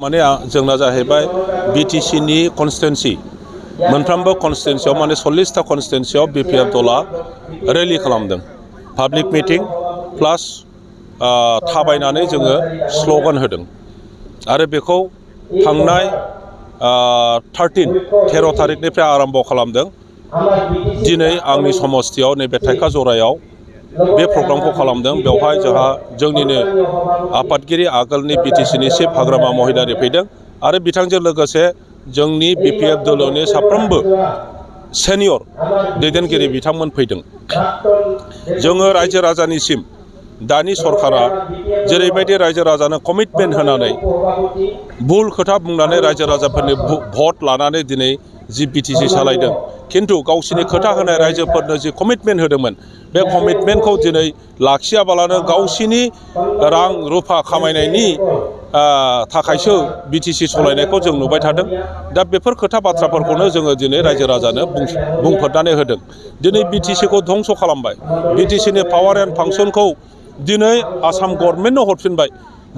माने जोंना जाहैबाय बीटीसी नि कन्स्टिट्युएन्सि मोनफ्रोमबो कन्स्टिट्युएन्सियाव माने 40टा कन्स्टिट्युएन्सियाव बीपीएफ दला रेलि खालामदों पाब्लिक मिटिं प्लास थाबायनानै जोङो स्ल'गान होदों आरो बेखौ थांनाय 13 थारिखनिफ्राय आरम्भ खालामदों। दिनै आंनि समस्तियाव नैबे थाइखा जरायाव बे प्रग्रामखौ खालामदों। बेवहाय जोंहा जोंनिनो आफादगिरि आगोलनि बीटीसीनि चिफ हाग्रामा महिलारि फैदों आरो बिथांजों लोगोसे जोंनि बीपीएफ दलनि साफ्रोमबो सेनियर दैदेनगिरि बिथांमोन फैदों। जोङो रायजो राजानिसिम दानि सरकारा जेरैबायदि रायजो राजानो कमिटमेन्ट होनानै भुल खोथा बुंनानै रायजो राजाफोरनि भट लानानै दिनै जि बीटीसी सालायदों, किन्तु गावसिनि खोथा होनाय रायजोफोरनो जि कमिटमेन्ट होदोंमोन बे कमिटमेन्टखौ दिनै लाखियाबालानो गावसिनि रां रुफा खामायनायनि थाखायसो बीटीसी सालायनायखौ जों नुबाय थादों। दा बेफोर खोथा बाथ्राफोरखौनो जोङो दिनै रायजो राजानो बुंफोरनानै होदों। दिनै बीटीसीखौ धंस खालामबाय। बीटीसीनि पावार एन्ड फांसनखौ दिनै आसाम गभर्नमेन्टनो हरफिनबाय।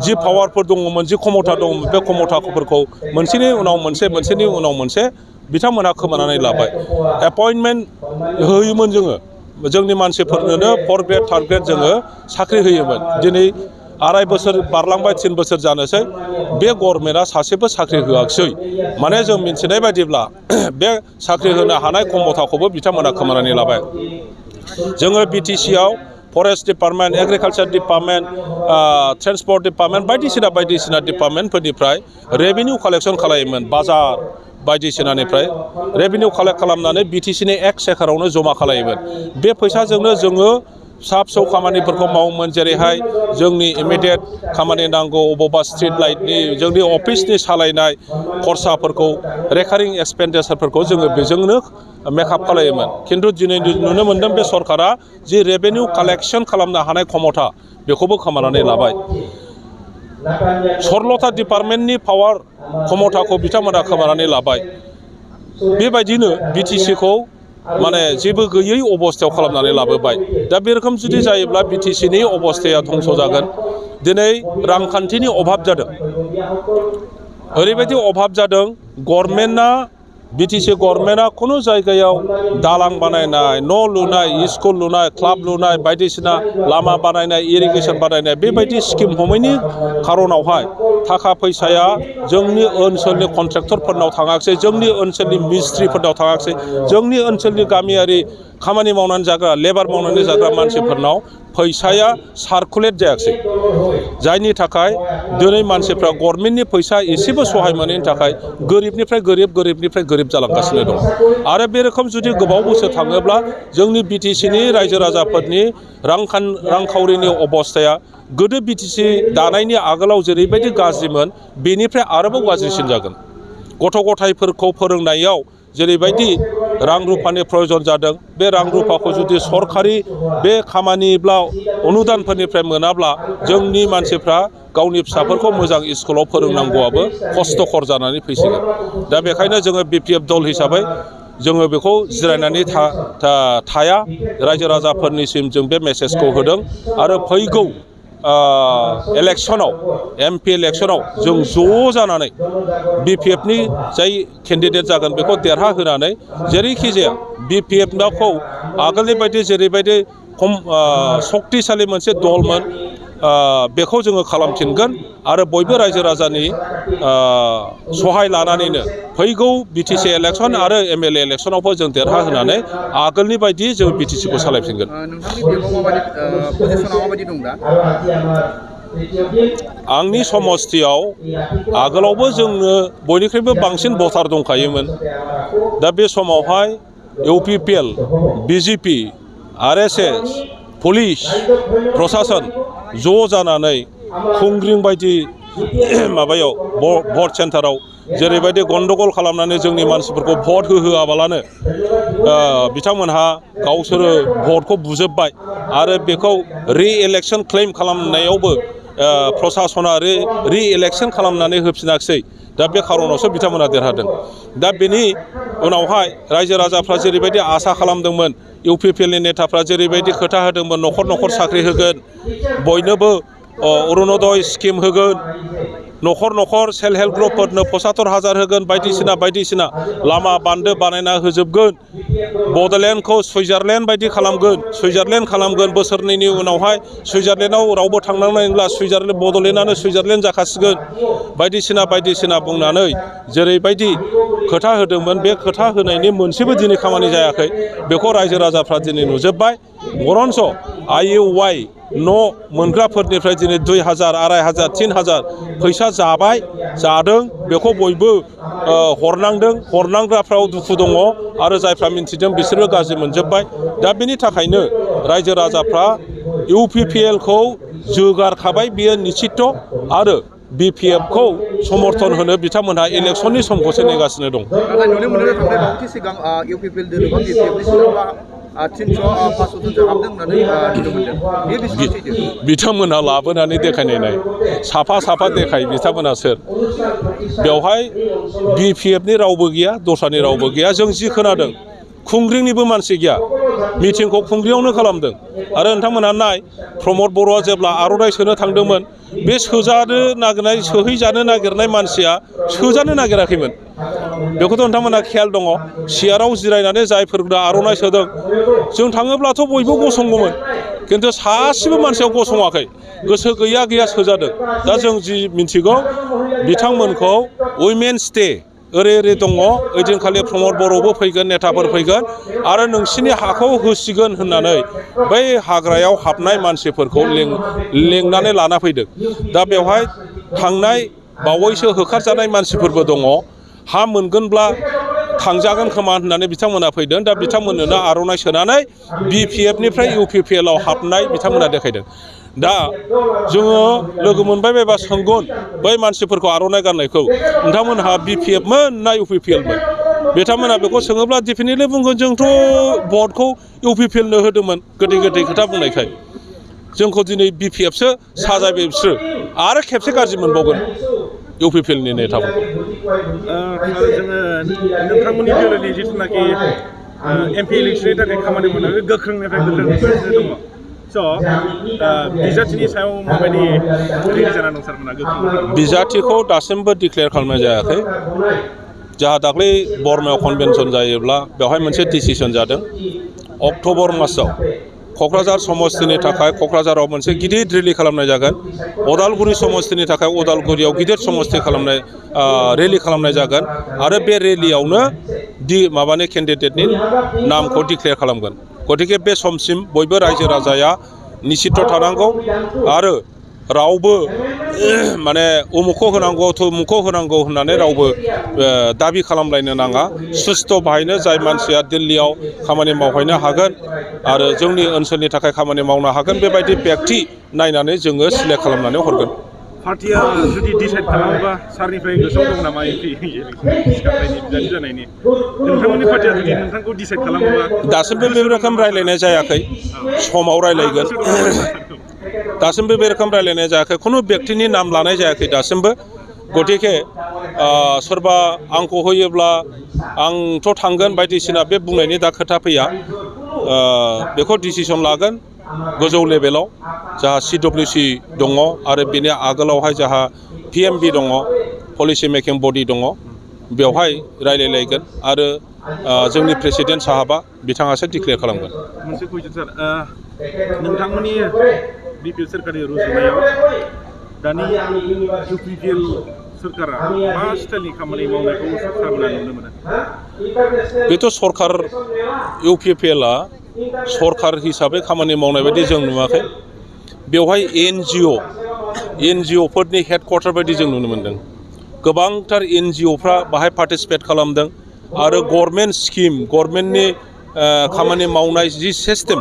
जि पावारफोर दङमोन, जि क्षमता दङमोन, बे क्षमताफोरखौ मोनसेनि उनाव मोनसे मोनसेनि उनाव मोनसे बिथांमोनहा खोमानानै लाबाय। एपइन्टमेन्ट होयोमोन जोङो जोंनि मानसिफोरनोनो 4 ग्रेड 3 ग्रेड जोङो साख्रि होयोमोन। दिनै 2.5 बोसोर बारलांबाय, 3 बोसोर जानोसै बे गभर्नमेन्टआ सासेबो साख्रि होआखिसै। माने जों मिन्थिनाय बायदिब्ला बे साख्रि होनो हानाय क्षमताखौबो बिथांमोना खोमानानै लाबाय। जोङो बीटीसीआव forest department, agriculture department, transport department बायदिसिना डिपार्टमेन्टफोरनिफ्राय रेभिनिउ कालेक्सन खालायोमोन। बाजार बायदिसिनानिफ्राय रेभिनिउ कालेक्ट खालामनानै बीटीसीनि एक सेकारावनो जमा खालायोमोन। बे फैसाजोंनो जोङो फिसा फिसौ खामानिफोरखौ मावोमोन। जेरैहाय जोंनि इमिडियेट खामानि नांगौ, अबावबा स्ट्रिट लाइटनि, जोंनि अफिसनि सालायनाय खरसाफोरखौ, रेकारिं एक्सपेन्डिचारफोरखौ जोङो बेजोंनो मेकआप खालायोमोन। किन्तु दिनै नुनो मोन्दों बे सरकारा जि रेभिनिउ कालेक्सन खालामनो हानाय क्षमता बेखौबो खोमानानै लाबाय। 16टा डिपार्टमेन्टनि पावार क्षमताखौ बिथांमोना खोमानानै लाबाय। बेबायदिनो बीटीसीखौ माने जेबो गैयै अबस्थायाव खालामनानै लाबोबाय। दा बे रोखोम जुदि जायोब्ला बीटीसीनि अबस्थाया धंस जागोन। दिनै रांखान्थिनि अभाब जादों, ओरैबायदि अभाब जादों। गभर्नमेन्टआ बीटीसी गभर्नमेन्टआ खुनु जायगायाव दालां बानायनाय, न' लुनाय, स्कुल लुनाय, क्लाब लुनाय, बायदिसिना लामा बानायनाय, इरिगेसन बानायनाय बेबायदि स्किम हमैनि खारनावहाय थाखा फैसाया जोंनि ओनसोलनि कन्ट्रेक्टरफोरनाव थाङाखिसै, जोंनि ओनसोलनि मिस्ट्रिफोरनाव थाङाखिसै, जोंनि ओनसोलनि गामियारि खामानि मावनानै जाग्रा, लेबार मावनानै जाग्रा मानसिफोरनाव फैसाया सार्कुलेट जायाखिसै। जायनि थाखाय दिनै मानसिफ्रा गभर्नमेन्टनि फैसा एसेबो सहाय मोनैनि थाखाय गोरिबनिफ्राय गोरिब जालांगासिनो दं। आरो बे रोखोम जुदि गोबाव बोसोर थाङोब्ला जोंनि बीटीसीनि रायजो राजाफोरनि रांखावरिनि अबस्थाया गोदो बीटीसी दानायनि आगोलाव जेरैबायदि गाज्रिमोन बेनिफ्राय आरोबाव गाज्रिसिन जागोन। गथ' गथायफोरखौ फोरोंनायाव जेरैबायदि रां रुफानि प्रयोजन जादों, बे रां रुफाखौ जुदि सरकारि बे खामानिब्ला अनुदानफोरनिफ्राय मोनाब्ला जोंनि मानसिफ्रा गावनि फिसाफोरखौ मोजां स्कुलाव फोरोंनांगौआबो खस्थ'खर जानानै फैसिगोन। दा बेखायनो जोङो बीपीएफ दल हिसाबै जोङो बेखौ जिरायनानै थाया। रायजो राजाफोरनिसिम जों बे मेसेजखौ होदों आरो फैगौ इलेक्सनाव, MP इलेक्सनाव जों ज' जानानै बीपीएफनि जाय केन्डिडेट जागोन बेखौ देरहाहोनानै जेरैखि जाया बीपीएफखौ आगोलनि बायदि जेरैबायदि सक्तिशालि मोनसे दलमोन बेखौ जोङो खालामफिनगोन आरो बयबो रायजो राजानि सहाय लानानैनो फैगौ बीटीसी इलेक्सन आरो MLA इलेक्सनावबो जों देरहाहोनानै आगोलनि बायदि जों बीटीसीखौ सालायफिनगोन। आंनि समस्तियाव आगोलावबो जोंनो बयनिख्रुइबो बांसिन भटार दंखायोमोन। दा बे समावहाय UPPL, BJP, RSS, पुलिस, प्रशासन ज' जानानै खुंग्रिं बायदि माबायाव भट सेन्टाराव जेरैबायदि गन्डगल खालामनानै जोंनि मानसिफोरखौ भट होहोआबालानो बिथांमोनहा गावसोरो भटखौ बुजोब्बाय आरो बेखौ रि-इलेक्सन क्लेम खालामनायावबो प्रशासना रि-इलेक्सन खालामनानै होफिनाखिसै। दा बे खारनावसो बिथांमोना देरहादों। दा बेनि उनावहाय रायजो राजाफ्रा जेरैबायदि आसा खालामदोंमोन, UPPLनि नेताफ्रा जेरैबायदि खोथा होदोंमोन न'खर न'खर साख्रि होगोन, बयनोबो अरुणोदय स्किम होगोन, न'खर न'खर सेल्फ हेल्प ग्रुपफोरनो 75,000 होगोन बायदिसिना लामा बान्दो बानायना होजोबगोन बड'लेण्डखौ सुइजारलेण्ड बायदि खालामगोन बोसोरनैनि उनावहाय सुइजारलेण्डआव रावबो थांनांनाय नंला बड'लेण्डआनो सुइजारलेण्ड जाखासिगोन बायदिसिना बुंनानै जेरैबायदि खोथा होदोंमोन बे खोथा होनायनि मोनसेबो दिनै खामानि जायाखै बेखौ रायजो राजाफ्रा दिनै नुजोब्बाय बरन्स IUY न' मोनग्राफोरनिफ्राय दिनै 2,000 2,500 3,000 फैसा जादों बेखौ बयबो हरनांग्राफ्राव दुखु दङ आरो जायफ्रा मिन्थिदों बिसोरबो गाज्रि मोनजोब्बाय दा बेनि थाखायनो रायजो राजाफ्रा UPPL खौ जोगारखाबाय बियो निश्चित आरो BPF खौ समर्थन होनो बिथांमोनहा इलेक्शननि समखौसो नेगासिनो दं। नुनो मोनो थांनाय बावैसो सिगां UPPL दोलोबा BPF नि सिङावबा 300-500 जनसो हाबदों होननानै नुनो मोनदों बे बेसेबां सैथो? बिथांमोनहा लाबोनानै देखायनाय साफा देखायो बिथांमोनहा सोर बेवहाय BPF नि रावबो गैया दस्रानि रावबो गैया जों जि खोनादों खुंग्रिनिबो मानसि गैया मिटिंखौ खुंग्रियावनो खालामदों आरो नोंथांमोनहा नाय प्रमद बर'आ जेब्ला आर'नाइ सोनो थांदोंमोन बे सोहैजानो नागिरनाय मानसिया सोजानो नागिराखैमोन बेखौथ' नोंथांमोनहा खेयाल दङ सियाराव जिरायनानै जायफोरनो आर'नाइ सोदों जों थाङोब्लाथ' बयबो गसंगौमोन खिन्थु सासेबो मानसिया गसङाखै गोसो गैया सोजादों दा जों जि मिन्थिगौ बिथांमोनखौ उइमेन्स डे ओरै दङ ओइदिनखालि प्रमद बर'बो फैगोन नेताफोर फैगोन आरो नोंसिनि हाखौ होसिगोन होननानै बै हाग्रायाव हाबनाय मानसिफोरखौ लेंनानै लाना फैदों दा बेवहाय थांनाय बावैसो होखारजानाय मानसिफोरबो दङ हा मोनगोनब्ला थांजागोन खोमा होननानै बिथांमोना फैदों दा बिथांमोननो आर'नाइ सोनानै BPF निफ्राय UPPL आव हाबनाय बिथांमोना देखायदों दा जोङो लोगो मोनबाय बायबा सोंगोन बै मानसिफोरखौ आर'नाइ गाननायखौ नोंथांमोनहा BPF मोन ना UPPL मोन बिथांमोना बेखौ सोङोब्ला डेफिनेटलि बुंगोन जोंथ' भटखौ UPPL नो होदोंमोन गोदै खोथा बुंनायखाय जोंखौ दिनै BPF सो साजायबाय बिसोरो आरो खेबसे गाज्रि मोनबावगोन UPPL नि नेताफोरखौ जोङो नोंथांमोननि दोलोनि जिथुनाखि MP इलेक्शननि थाखाय खामानि मावनो गोख्रोंनिफ्राय गोख्रों दङ बिजाथिनि सायाव माबायदि रेडि जाना दं सारमोना गोख्रों बिजाथिखौ दासिमबो डिक्लेयार खालामनाय जायाखै जाहा दाख्लै बरमायाव कनभेनसन जायोब्ला बेवहाय मोनसे डिसिसन जादों अक्ट'बर मासाव क'क्राझार समस्तिनि थाखाय क'क्राझाराव मोनसे गिदिर रेलि खालामनाय जागोन उदालगुरि समस्तिनि थाखाय उदालगुरियाव गिदिर समस्ति रेलि खालामनाय जागोन आरो बे रेलियावनो माबानि केन्डिडेटनि नामखौ डिक्लेयार खालामगोन गतिके बे समसिम बयबो रायजो राजाया निश्चित थानांगौ आरो रावबो माने उमुखौ होनांगौ थुमुखौ होनांगौ होननानै रावबो दाबि खालामलायनो नाङा सुस्थ' बाहायनो जाय मानसिया दिल्लीयाव खामानि मावहैनो हागोन आरो जोंनि ओनसोलनि थाखाय खामानि मावनो हागोन बेबायदि व्यक्ति नायनानै जोङो सिलेक्ट खालामनानै हरगोन पार्टिया जुदि डिसाइड खालामोबा सारनिफ्राय गोसोआव दं नामा MP सिखारनायनि बिजाथि जानायनि नोंथांमोननि पार्टिया जुदि नोंथांखौ डिसाइड खालामोबा दासिमबो बे रोखोम रायलायनाय जायाखै समाव रायलायगोन दासिमबो बे रोखोम रायलायनाय जायाखै खुनु व्यक्तिनि नाम लानाय जायाखै दासिमबो गतिके सोरबा आंखौ होयोब्ला आंथ' थांगोन बायदिसिना बे बुंनायनि दा खोथा फैया बेखौ डिसिसन लागोन गोजौ लेभेलाव जाहा CWC दङ आरो बेनि आगोलावहाय जाहा PMB दङ पलिसि मेकिं बडि दङ बेवहाय रायलायलायगोन आरो जोंनि प्रेसिडेन्ट साहाबा बिथाङासो डिक्लेयार खालामगोन मोनसे कुइसन सार नोंथांमोननि BPF सोरखारनि रुजुनायाव दानि UPPL सोरखारा मा स्टाइलनि खामानि मावनायखौ सारमोना नुनो मोनो बेथ' सरखार UPPL आ सरखार हिसाबै खामानि मावनाय बायदि जों नुवाखै बेवहाय NGO फोरनि हेडक्वार्टार बायदि जों नुनो मोनदों गोबांथार NGOफ्रा बाहाय पार्टिसिपेट खालामदों आरो गभर्नमेन्ट स्किम गभर्नमेन्टनि खामानि मावनाय जि सिस्टेम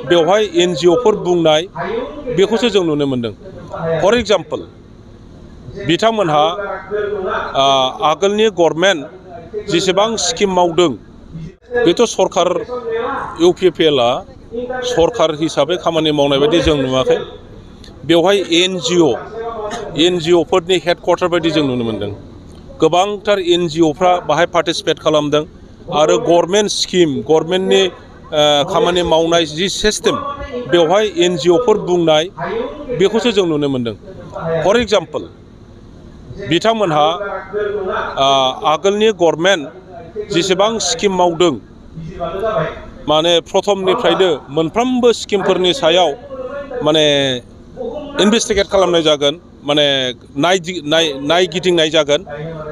बेवहाय NGOफोर बुंनाय बेखौसो जों नुनो मोनदों फर एग्जाम्पल बिथांमोनहा आगोलनि गभर्नमेन्ट जेसेबां स्किम मावदों बेथ' सरखार UPPL आ सरखार हिसाबै खामानि मावनाय बायदि जों नुवाखै बेवहाय NGO फोरनि हेडक्वार्टार बायदि जों नुनो मोनदों गोबांथार NGOफ्रा बाहाय पार्टिसिपेट खालामदों आरो गभर्नमेन्ट स्किम गभर्नमेन्टनि खामानि मावनाय जि सिस्टेम बेवहाय NGOफोर बुंनाय बेखौसो जों नुनो मोनदों फर एग्जाम्पल बिथांमोनहा आगोलनि गभर्नमेन्ट जेसेबां स्किम मावदों माने प्रथमनिफ्रायनो मोनफ्रोमबो स्किमफोरनि सायाव माने इनभेस्टिगेट खालामनाय जागोन माने नायगिदिंनाय जागोन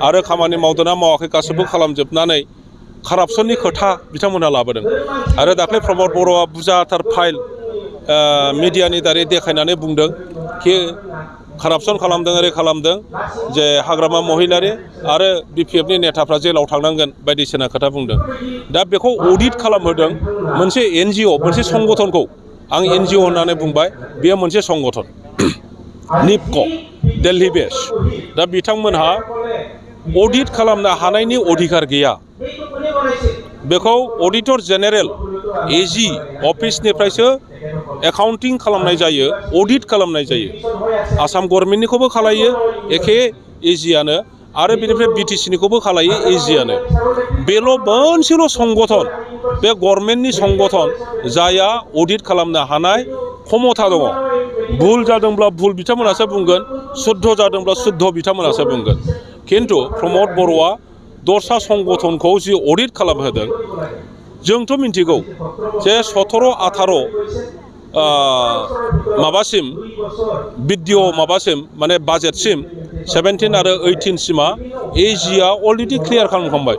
आरो खामानि मावदोंना मावाखै गासैबो खालामजोबनानै कारापसननि खोथा बिथांमोनहा लाबोदों आरो दाख्लै प्रमद बर'आ बुरजाथार फाइल मिडियानि दारै देखायनानै बुंदों कि कारापसन खालामदों ओरै खालामदों जे हाग्रामा महिलारि आरो BPFनि नेताफ्रा जेलाव थांनांगोन बायदिसिना खोथा बुंदों दा बेखौ अडिट खालामहोदों मोनसे NGO मोनसे संगठनखौ आं NGO होननानै बुंबाय बेयो मोनसे संगठन निपक दिल्ली बेस दा बिथांमोनहा अडिट खालामनो हानायनि अधिकार गैया बेखौ अडिटर जेनेरेल AG अफिसनिफ्रायसो एकाउन्टिं खालामनाय जायो अडिट खालामनाय जायो आसाम गभर्नमेन्टनिखौबो खालायो एखे AGआनो आरो बेनिफ्राय BTCनिखौबो खालायो AGआनो बेल' मोनसेल' संगठन बे गभर्नमेन्टनि संगठन जायहा अडिट खालामनो हानाय क्षमता दङ भुल जादोंब्ला भुल बिथांमोनासो बुंगोन शुद्ध जादोंब्ला शुद्ध बिथांमोनासो बुंगोन खिन्थु प्रमद बर'आ दस्रा संगठनखौ जि अडिट खालामहोदों जोंथ' मिन्थिगौ जे 17-18 माबासिम भिडिअ माबासिम माने बाजेटसिम 17 आरो 18 सिमा AGआ अलरेडि क्लियार खालामखांबाय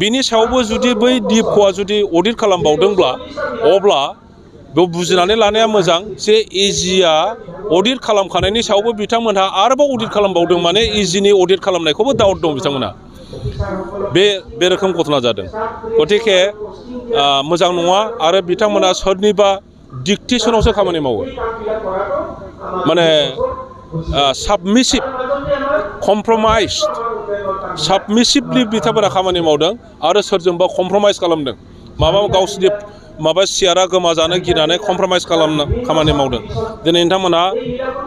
बिनि सायावबो जुदि बै डिपक'आ जुदि अडिट खालामबावदोंब्ला अब्ला बेयाव बुजिनानै लानाया मोजां जे AGआ अडिट खालामखानायनि सायावबो बिथांमोनहा आरोबाव अडिट खालामबावदों माने AGनि अडिट खालामनायखौबो डाउट दं बिथांमोनहा बे रोखोम घटना जादों गतिके मोजां नङा आरो बिथांमोना सोरनिबा डिक्टेसनावसो खामानि मावो माने साबमिसिभ साबमिसिभलि बिथांमोना खामानि मावदों आरो सोरजोंबा कमप्रमाइज खालामदों गावसिनि सियारा गोमाजानो गिनानै कमप्रमाइज खालामनो खामानि मावदों दिनै नोंथांमोनहा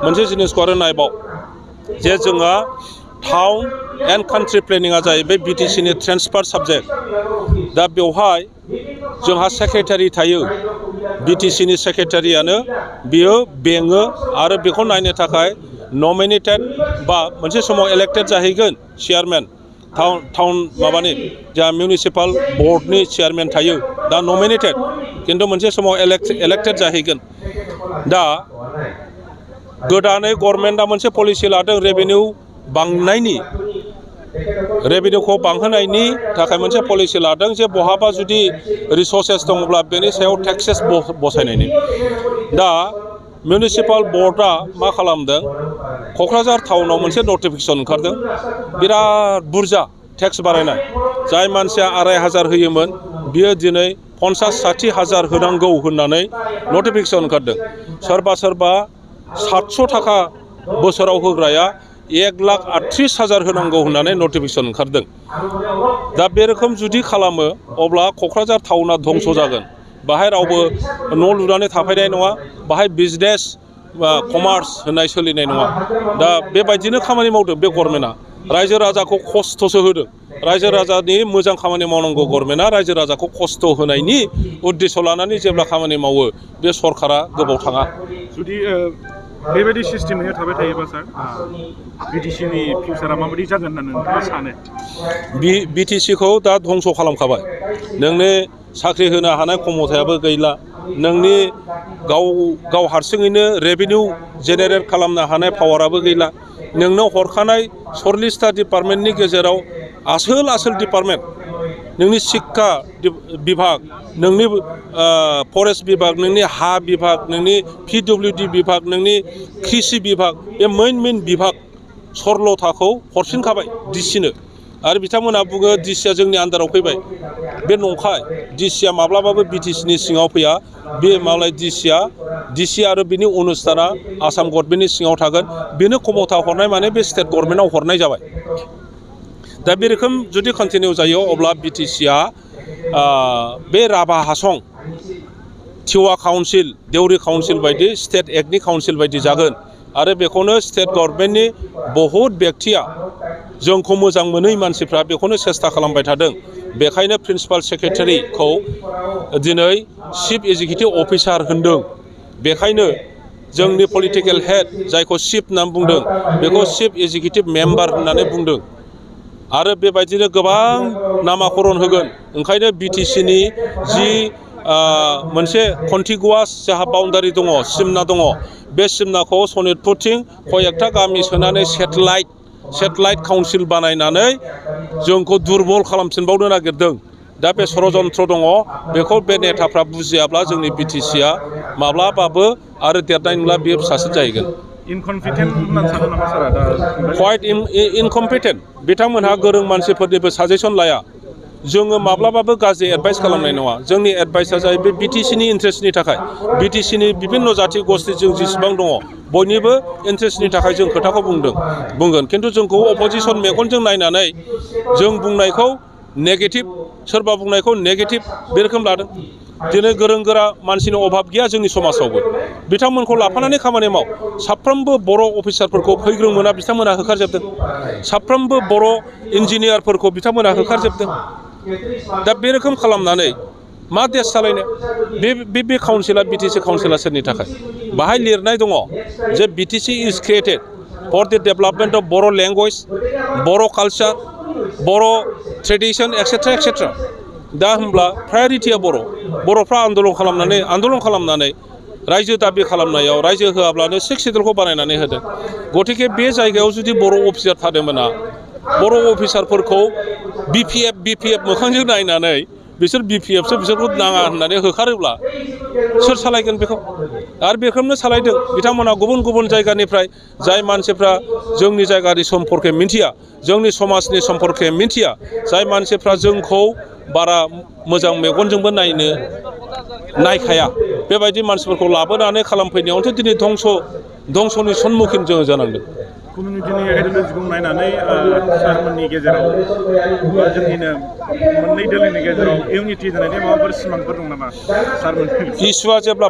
मोनसे जिनिसखौ आरो नायबाव जे जोंहा टाउन एन्ड कान्ट्रि प्लेनिंआ जाहैबाय BTCनि ट्रेन्सफार साबजेक्ट दा बेवहाय जोंहा सेक्रेटारि थायो BTCनि सेक्रेटारियानो बियो बेङो आरो बेखौ नायनो थाखाय नमिनेटेड बा मोनसे समाव इलेक्टेड जाहैगोन चेयारमेन टाउन माबानि जा मिउनिसिपाल बर्डनि चेयारमेन थायो दा नमिनेटेड खिन्थु मोनसे समाव इलेक्टेड जाहैगोन दा गोदानै गभर्नमेन्टआ मोनसे पलिसि लादों रेभिनिउखौ बांहोनायनि थाखाय मोनसे पलिसि लादों जे बहाबा जुदि रिसर्सेस दङब्ला बेनि सायाव टेक्सेस बसायनायनि दा मिउनिसिपाल बर्डआ मा खालामदों क'क्राझार टाउनाव मोनसे नटिफिकेसन ओंखारदों बिराद बुरजा टेक्स बारायनाय जाय मानसिया 2500 होयोमोन बियो दिनै 50-60 हाजार होनांगौ होननानै नटिफिकेसन ओंखारदों सोरबा 700 थाखा बोसोराव होग्राया 1,38,000 होनांगौ होननानै नटिफिकेसन ओंखारदों दा बे रोखोम जुदि खालामो अब्ला क'क्राझार टाउना धंस जागोन बाहाय रावबो न' लुनानै थाफैनाय नङा बाहाय बिजनेस कमार्स होननाय सोलिनाय नङा दा बेबायदिनो खामानि मावदों बे गभर्नमेन्टआ रायजो राजाखौ खस्थ'सो होदों रायजो राजानि मोजां खामानि मावनांगौ गभर्नमेन्टआ रायजो राजाखौ खस्थ' होनायनि उद्देश्य लानानै जेब्ला खामानि मावो बे सरकारा गोबाव थाङा जुदि बेबायदि सिस्टेमैनो थाबाय थायोबा सार BTCनि फिउचारा माबायदि जागोन होननानै नोंथाङा सानो BTCखौ दा धंस खालामखाबाय नोंनि साख्रि होनो हानाय क्षमतायाबो गैला नोंनि गाव हारसिङैनो रेभिनिउ जेनेरेट खालामनो हानाय पावाराबो गैला नोंनो हरखानाय 40टा डिपार्टमेन्टनि गेजेराव आसोल डिपार्टमेन्ट नोंनि शिक्षा बिभाग नोंनि फरेस्ट बिभाग नोंनि हा बिभाग नोंनि PWD बिभाग नोंनि कृषि बिभाग बे मेन बिभाग सरलथाखौ हरफिनखाबाय DCनो आरो बिथांमोनहा बुङो DCआ जोंनि आन्दाराव फैबाय बे नंखाय DCआ माब्लाबाबो BTCनि सिङाव फैया बे मालाय DC आरो बिनि अनुस्थाना आसाम गभर्नमेन्टनि सिङाव थागोन बेनो क्षमता हरनाय माने बे स्टेट गभर्नमेन्टआव हरनाय जाबाय दा बे रोखोम जुदि कन्टिनिउ जायो अब्ला BTCआ बे राभा हासं टिवा काउन्सिल देउरि काउन्सिल बायदि स्टेट एक्टनि काउन्सिल बायदि जागोन आरो बेखौनो स्टेट गभर्नमेन्टनि बहुद बेक्तिया जोंखौ मोजां मोनै मानसिफ्रा बेखौनो सेस्था खालामबाय थादों बेखायनो प्रिन्सिपाल सेक्रेटारिखौ दिनै चिफ एग्जिकिउटिभ अफिसार होनदों बेखायनो जोंनि पलिटिकेल हेड जायखौ चिफ होननानै बुंदों बेखौ चिफ एग्जिकिउटिभ मेम्बार होननानै बुंदों आरो बेबायदिनो गोबां नामाकरन होगोन। ओंखायनो बिटिसिनि जि मोनसे कन्टिगुवास जाहा बाउन्डारि दङ, सिमना दङ, बे सिमनाखौ सनितपुरथिं कयेकथा गामि सोनानै सेटेलाइट काउन्सिल बानायनानै जोंखौ दुरबल खालामफिनबावनो नागिरदों। दा बे षड़यन्त्र दङ, बेखौ बे नेताफ्रा बुजियाब्ला जोंनि बिटिसिया माब्लाबाबो आरो देरनाय नंला, बेयो फिसासो जाहैगोन। इनकनफिडेन्ट होननानै सानो नामा सारा दा? क्वाइट इनकम्पिटेन्ट। बिथांमोनहा गोरों मानसिफोरनिबो साजेसन लाया। जोङो माब्लाबाबो गाज्रि एडभाइस खालामनाय नङा। जोंनि एडभाइसआ जाहैबाय बिटिसिनि इन्ट्रेस्टनि थाखाय, बिटिसिनि बिभिन्न जाथि गस्थि जों जेसेबां दङ बयनिबो इन्ट्रेस्टनि थाखाय जों खोथाखौ बुंगोन। खिन्थु जोंखौ अपोजिसन मेगनजों नायनानै जों बुंनायखौ नेगेटिभ, सोरबा बुंनायखौ नेगेटिभ बे रोखोम लादों। दिनै गोरों गोरा मानसिनि अभाब गैया जोंनि समाजावबो। बिथांमोनखौ लाफानानै खामानि माव। साफ्रोमबो बर' अफिसारफोरखौ फैग्रों मोना बिथांमोना होखारजोबदों। साफ्रोमबो बर' इन्जिनियारफोरखौ बिथांमोना होखारजोबदों। दा बे रोखोम खालामनानै मा देश सालायनो? बे काउन्सिला, बिटिसि काउन्सिला सोरनि थाखाय? बाहाय लिरनाय दङ जे BTC is created for the development of Bodo' language, Bodo' culture, Bodo' tradition etcetera etcetera. दा होमब्ला प्रायरिटिया बर'फ्रा आन्दलन खालामनानै रायजो दाबि खालामनायाव रायजो होआब्लानो 6 सिडुलखौ बानायनानै होदों। गतिके बे जायगायाव जुदि बर' अफिसार थादोंमोना, बर' अफिसारफोरखौ बिपिएफ मोखांजों नायनानै बिसोर बिपिएफसो बिसोरखौ नाङा होननानै होखारोब्ला सोर सालायगोन बेखौ? आरो बेखौनो सालायदों बिथांमोना गुबुन गुबुन जायगानिफ्राय, जाय मानसिफ्रा जोंनि जायगानि सम्पर्के मिन्थिया, जोंनि समाजनि सम्पर्के मिन्थिया, जाय मानसिफ्रा जोंखौ बारा मोजां मेगनजोंबो नायखाया, बेबायदि मानसिफोरखौ लाबोनानै खालामफैनायावथ' दिनै धंस'नि सन्मुखीन जोङो जानांदों। कमिउनिटिनि आइडिय'लजिखौ नायनानै सारमोननि गेजेराव बा जोंनिनो मोननै दोलोनि गेजेराव इउनिटि जानायनि माबाफोर सिमांफोर दं नामा सारमोननि? इस्युआ जेब्ला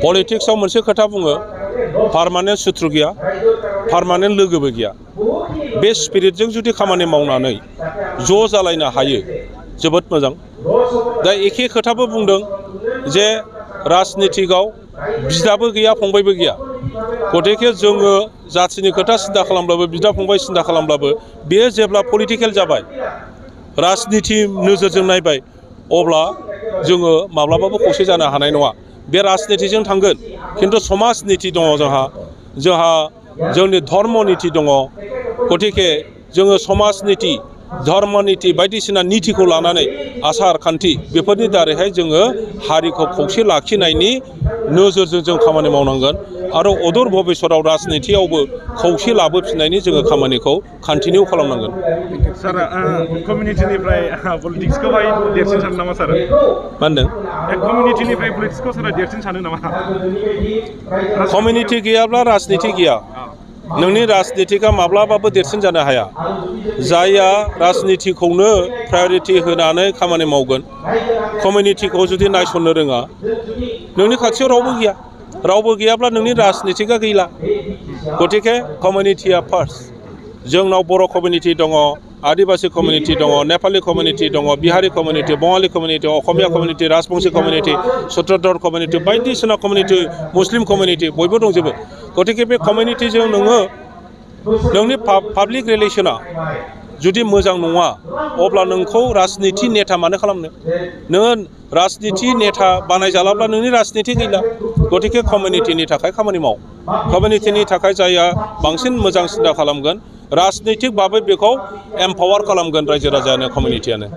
पलिटिक्सआव मोनसे खोथा बुङो, पार्मानेन्ट सुथ्रु गैया, पार्मानेन्ट लोगोबो गैया। बे स्पिरिटजों जुदि खामानि मावनानै ज' जालायनो हायो जोबोद मोजां। दा एखे खोथाबो बुंदों जे राजनितिकआव बिदाबो गैया, फंबायबो गैया। गतिके जोङो जाथिनि खोथा सिन्था खालामब्लाबो, बिदा फंबाय सिन्था खालामब्लाबो, बेयो जेब्ला पलिटिकेल जाबाय, राजनिति नोजोरजों नायबाय, अब्ला जोङो माब्लाबाबो खौसे जानो हानाय नङा। बे राजनितिजों थांगोन, खिन्थु समाज निति दङ जोंहा जोंनि धर्म निति दङ। गतिके जोङो समाज निति, धर्म निति बायदिसिना नितिखौ लानानै आसार खान्थि बेफोरनि दारैहाय जोङो हारिखौ खौसे लाखिनायनि नोजोरजों जों खामानि मावनांगोन आरो अदूर भबिष्यतआव राजनितियावबो खौसे लाबोफिननायनि जोङो खामानिखौ कन्टिनिउ खालामनांगोन। सार, कमिउनिटिनिफ्राय पलिटिक्सखौहाय देरसिन सानो नामा सार? मा होनदों? कमिउनिटिनिफ्राय पलिटिक्सखौ सारा देरसिन सानो नामा? कमिउनिटि गैयाब्ला राजनिति गैया। नोंनि राजनितिकआ माब्लाबाबो देरसिन जानो हाया। जायहा राजनितिखौनो प्रायरिटि होनानै खामानि मावगोन, कमिउनिटिखौ जुदि नायसननो रोङा, नोंनि खाथियाव रावबो गैयाब्ला नोंनि राजनितिकआ गैला। गतिके कमिउनिटिया फार्स्ट। जोंनाव बर' कमिउनिटि दङ, आदिबासि कमिउनिटि दङ, नेपालि कमिउनिटि दङ, Bihari community, Bengali community, Assamese community, Rajbongshi community, Sutradhar community, बायदिसिना कमिउनिटि, मुस्लिम कमिउनिटि बयबो दंजोबो। गतिके बे कमिउनिटिजों नोंनि पाब्लिक रिलेसना जुदि मोजां नङा, अब्ला नोंखौ राजनिति नेता मानो खालामनो? नोङो राजनिति नेता बानायजालाब्ला नोंनि राजनिति गैला। गतिके कमिउनिटिनि थाखाय खामानि माव। कमिउनिटिनि थाखाय जायहा बांसिन मोजां सिन्था खालामगोन, राजनितिक भाबै बेखौ एम्पावार खालामगोन रायजो राजायानो, कमिउनिटियानो।